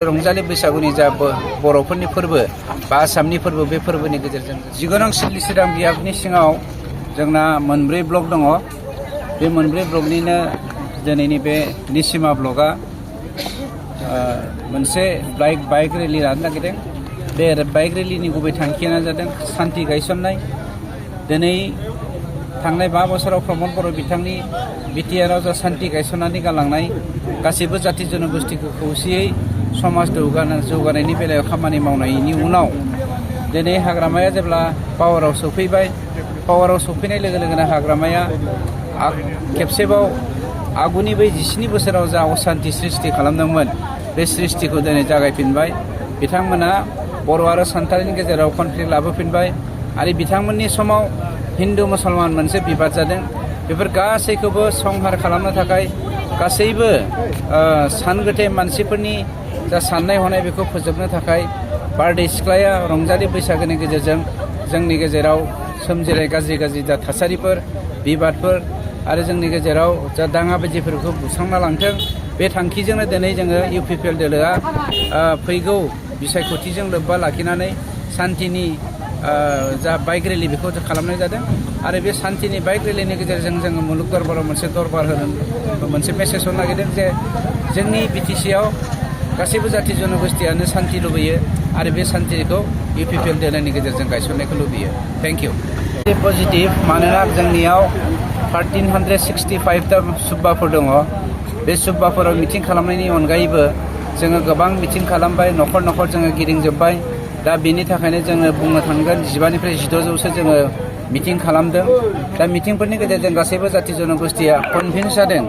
रंजालि बैसागुनि जा बर'फोरनि फोरबो बा आसामनि फोरबो बे फोरबोनि गेजेरजों जिगोनां सिदलिस्राम बियाबनि सिङाव जोंना मोनब्रै ब्लक दङ। बे मोनब्रै ब्लकनिनो दिनैनि बे निसिमा ब्लकआ मोनसे बाइक रेलि लानो नागिरदों। बे बाइक रेलिनि गुबै थांखियानो जादों सान्थि गायसननाय। दिनै थांनाय 5 बोसोराव प्रमद बर' बिथांनि बिटिआरआव जा सान्थि गायसननानै गालांनाय गासैबो जाथि जनगोष्ठीखौ खौसेयै समाज जौगानायनि बेलायाव खामानि मावनायनि उनाव दिनै हाग्रामाया जेब्ला पावाराव सफैबाय, पावाराव सफैनाय लोगो लोगोनो हाग्रामाया खेबसेबाव आगुनि बै 17 बोसोराव जा असान्थि सृष्टि खालामदोंमोन बे सृष्टिखौ दिनै जागायफिनबाय। बिथांमोना बर' आरो सान्थालनि गेजेराव कनफ्लिक्ट लाबोफिनबाय आरो बिथांमोननि समाव हिन्दु मुसलमान मोनसे बिबाद जादों। बेफोर गासैखौबो संहार खालामनो थाखाय गासैबो सानगोथे मानसिफोरनि जा साननाय हनाय बेखौ फोजोबनो थाखाय बारदै सिख्लाया रंजालि बैसागोनि गेजेरजों जोंनि गेजेराव सोमजिनाय गाज्रि जा थासारिफोर बिबादफोर आरो जोंनि गेजेराव जा दाङाबाजिफोरखौ बुस्रांना लांथों, बे थांखिजोंनो दिनै जोङो इउपिपिएल दोलोआ फैगौ बिसायख'थिजों लोब्बा लाखिनानै सान्थिनि जा बाइक रेलि बेखौ खालामनाय जादों। आरो बे सान्थिनि बाइक रेलिनि गेजेरजों जोङो मुलुग दरबाराव मोनसे दरबार होनो मोनसे मेसेज होनो नागिरदों जे जोंनि बिटिसिआव गासैबो जाथि जनगोष्ठीयानो सान्थि लुबैयो आरो बे सान्थिखौ इउपिपिएल दोलोनि गेजेरजों गायसननायखौ लुबैयो। Thank you. पजिटिभ, मानोना जोंनियाव 1365टा सुब्बाफोर दङ। बे सुब्बाफोराव मिटिं खालामनायनि अनगायैबो जोङो गोबां मिटिं खालामबाय, न'खर न'खर जोङो गिदिंजोब्बाय। दा बेनि थाखायनो जोङो बुंनो थांगोन 15निफ्राय 16जौसो जोङो मिटिं खालामदों। दा मिटिंफोरनि गेजेरजों गासैबो जाथि जनगोष्ठीया कनभिन्स जादों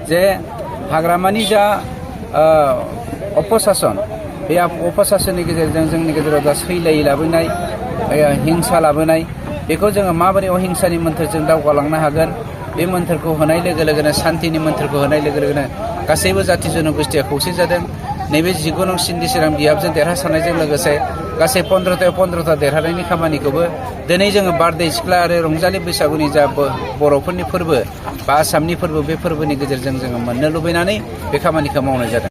जे हाग्रामानि जा अपसासन, बे अपसासननि गेजेरजों जोंनि गेजेराव दा सैलायै लाबोनाय हिंसा लाबोनाय बेखौ जोङो माबोरै अहिंसानि मोन्थोरजों दावगालांनो हागोन, बे मोन्थोरखौ होनाय लोगो लोगोनो सान्थिनि मोन्थोरखौ होनाय लोगो लोगोनो गासैबो जाथि जनगोष्ठीया खौसे जादों। नैबे 19 नं सिदलिस्राम बियाबजों देरहासारनायजों लोगोसे गासै 15थायाव 15था देरहानायनि खामानिखौबो दिनै जोङो बारदै सिख्ला आरो रंजालि बैसागुनि जा बर'फोरनि फोरबो बा आसामनि फोरबो बे फोरबोनि गेजेरजों जोङो मोननो लुबैनानै बे खामानिखौ मावनाय जादों।